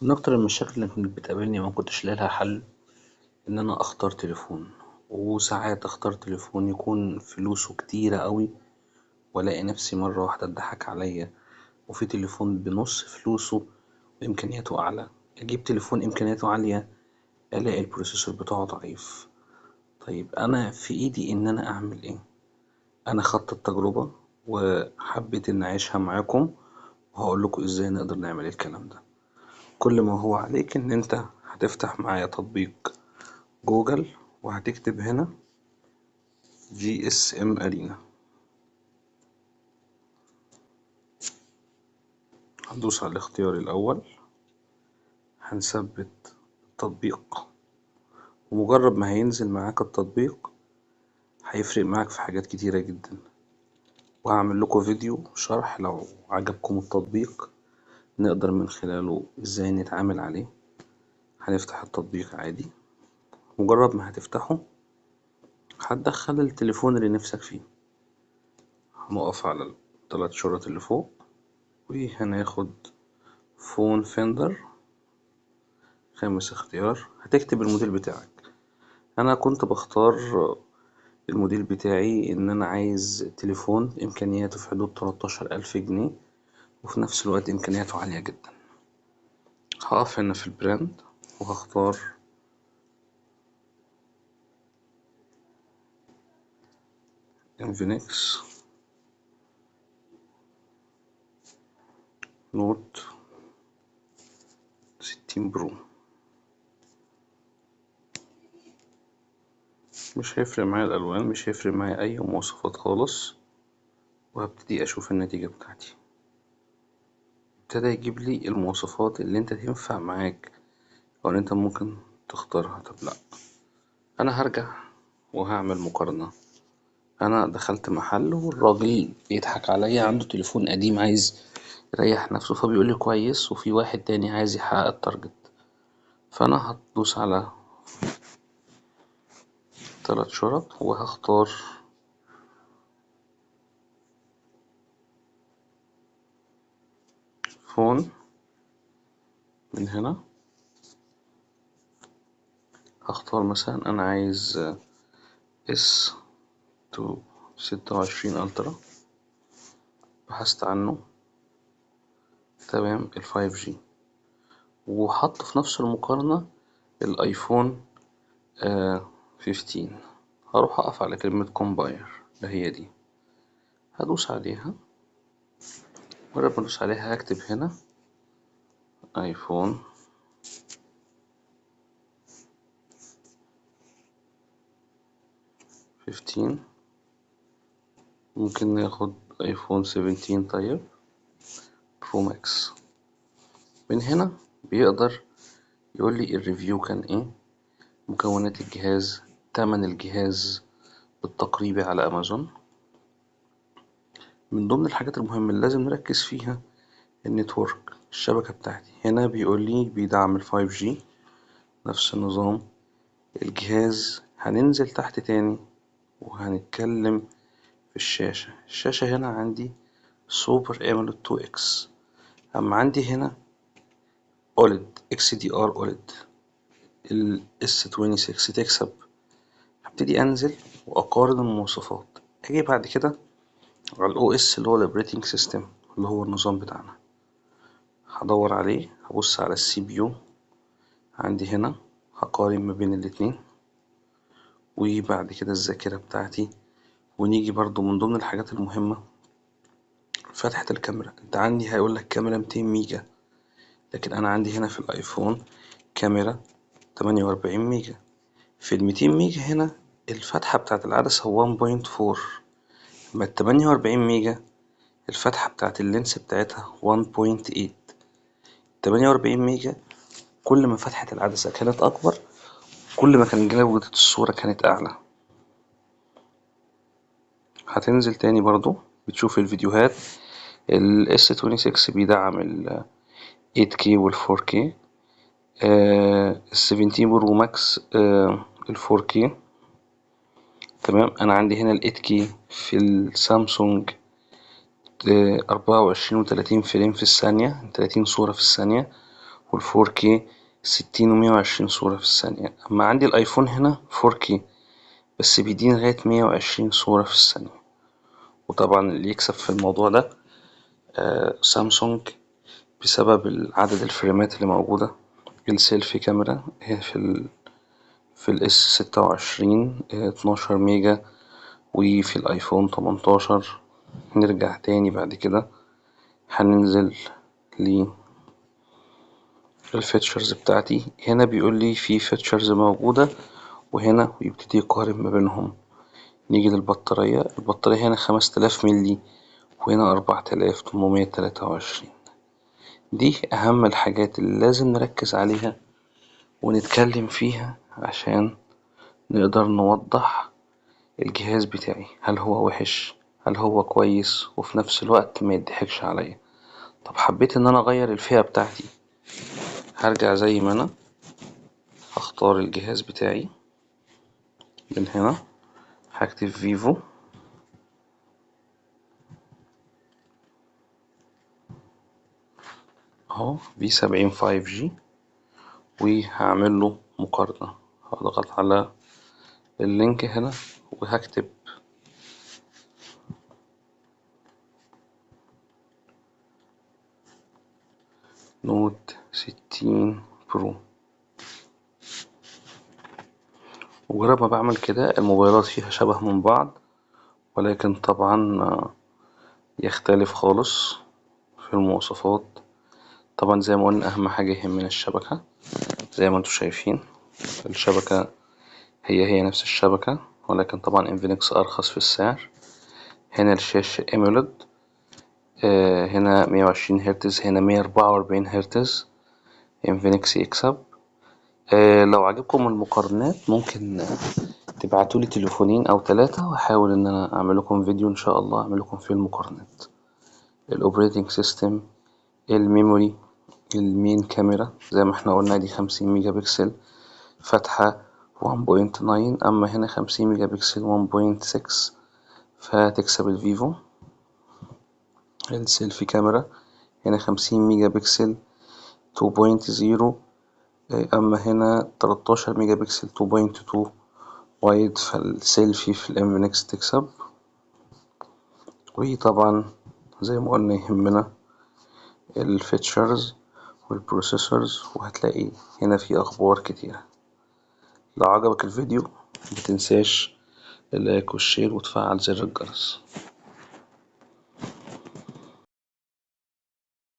من أكتر المشاكل اللي كانت بتقابلني وما كنتش لاقي لها حل إن أنا أختار تليفون، وساعات أختار تليفون يكون فلوسه كتيرة أوي وألاقي نفسي مرة واحدة اتضحك عليا، وفي تليفون بنص فلوسه وإمكانياته أعلى. أجيب تليفون إمكانياته عالية ألاقي ال processor بتاعه ضعيف. طيب أنا في إيدي إن أنا أعمل إيه؟ أنا خدت التجربة وحبيت إن أعيشها معاكم وهقول لكم إزاي نقدر نعمل الكلام ده. كل ما هو عليك إن أنت هتفتح معايا تطبيق جوجل وهتكتب هنا GSM Arena، هندوس على الاختيار الأول، هنثبت التطبيق، ومجرد ما هينزل معاك التطبيق هيفرق معاك في حاجات كتيرة جدا. وهعمل لكم فيديو شرح لو عجبكم التطبيق نقدر من خلاله ازاي نتعامل عليه. هنفتح التطبيق عادي، مجرد ما هتفتحه هتدخل التليفون اللي نفسك فيه. هنقف على الثلاث شرط اللي فوق وهناخد Phone Finder، خامس اختيار، هتكتب الموديل بتاعك. انا كنت بختار الموديل بتاعي ان انا عايز تليفون امكانياته في حدود 13,000 جنيه وفي نفس الوقت امكانياته عالية جدا. هقف هنا في ال brand وهختار Infinix Note 60 Pro. مش هيفرق معايا الألوان، مش هيفرق معايا أي مواصفات خالص، وهبتدي أشوف النتيجة بتاعتي. ابتدى يجيب لي المواصفات اللي انت تنفع معاك أو اللي انت ممكن تختارها. طب لأ، أنا هرجع وهعمل مقارنة. أنا دخلت محل والراجل بيضحك عليا، عنده تليفون قديم عايز يريح نفسه فبيقول لي كويس، وفي واحد تاني عايز يحقق ال target. فأنا هدوس على 3 شرط وهختار phone من هنا. هختار مثلا أنا عايز S two 26 Ultra، بحثت عنه، تمام، الفايف جي، وحط في نفس المقارنة الايفون، 15. هروح أقف على كلمة compare اللي هي دي، هدوس عليها. مجرد ما أدوس عليها هكتب هنا ايفون 15، ممكن ناخد ايفون 17 طيب Pro Max. من هنا بيقدر يقول لي ال review كان ايه، مكونات الجهاز، تمن الجهاز بالتقريبي على امازون. من ضمن الحاجات المهمة اللي لازم نركز فيها ال network، الشبكة بتاعتي. هنا بيقول لي بيدعم الفايف جي، نفس النظام الجهاز. هننزل تحت تاني وهنتكلم في الشاشة. الشاشة هنا عندي Super AMOLED two X، أما عندي هنا أوليد اكس دي ار أوليد. ال S 26 تكسب. هبتدي أنزل وأقارن المواصفات. أجي بعد كده على ال OS اللي هو ال operating system اللي هو النظام بتاعنا، هدور عليه، هبص على ال CPU عندي هنا، هقارن ما بين الاتنين، وبعد كده الذاكرة بتاعتي. ونيجي برضو من ضمن الحاجات المهمة فتحة الكاميرا. انت عندي هيقول لك كاميرا 200 ميجا، لكن انا عندي هنا في الايفون كاميرا 48 ميجا. في ال 200 ميجا هنا الفتحة بتاعت العدسة 1.4، اما ال 48 ميجا الفتحة بتاعت ال lens بتاعتها 1.8. 48 ميجا كل ما فتحة العدسة كانت أكبر كل ما كان جودة الصورة كانت أعلى. هتنزل تاني برضو بتشوف الفيديوهات. ال S 26 بيدعم ال 8K وال 4K، ال 17 Pro Max، ال 4K، تمام. أنا عندي هنا ال 8K في السامسونج، أربعة وعشرين وتلاتين frame في الثانية، 30 صورة في الثانية، وال 4K 60 و120 صورة في الثانية. أما عندي الآيفون هنا 4K بس بيديني لغاية 120 صورة في الثانية. وطبعا اللي يكسب في الموضوع ده سامسونج بسبب عدد الفريمات اللي موجودة. ال selfie camera هي في ال S 26 12 ميجا، وفي الآيفون 18. نرجع تاني بعد كده هننزل ل ال features بتاعتي. هنا بيقول لي في features موجودة، وهنا بيبتدي يقارن ما بينهم. نيجي للبطارية، البطارية هنا 5000 ملي وهنا 4823. دي أهم الحاجات اللي لازم نركز عليها ونتكلم فيها عشان نقدر نوضح الجهاز بتاعي هل هو وحش هل هو كويس، وفي نفس الوقت ما يضحكش عليا. طب حبيت ان انا اغير الفئة بتاعتي، هرجع زي ما انا هختار الجهاز بتاعي من هنا، هكتب فيفو اهو V 70 5G، وهعمل له مقارنة. هضغط على ال link هنا وهكتب Note 60 Pro. ومجرد ما بعمل كده الموبايلات فيها شبه من بعض، ولكن طبعا يختلف خالص في المواصفات. طبعا زي ما قلنا أهم حاجة يهمنا الشبكة، زي ما انتم شايفين الشبكة هي هي نفس الشبكة، ولكن طبعا انفينكس أرخص في السعر. هنا الشاشة AMOLED، هنا 120 هرتز، هنا 144 هرتز. انفينكس يكسب. لو عجبكم المقارنات ممكن تبعتولي تليفونين أو 3، وأحاول إن أنا أعمل لكم فيديو إن شاء الله أعمل لكم فيه المقارنات. ال operating system، ال memory، ال main camera زي ما احنا قلنا دي 50 ميجا بكسل فاتحة 1.9، أما هنا 50 ميجا بكسل 1.6، فتكسب الفيفو. ال selfie camera هنا 50 ميجا بكسل 2.0، أما هنا 13 ميجا بكسل 2.2 wide، فال selfie في الانفينكس تكسب. وطبعا زي ما قلنا يهمنا ال features وال processors، وهتلاقي هنا في أخبار كتيرة. لو عجبك الفيديو متنساش ال like وال share وتفعل زر الجرس.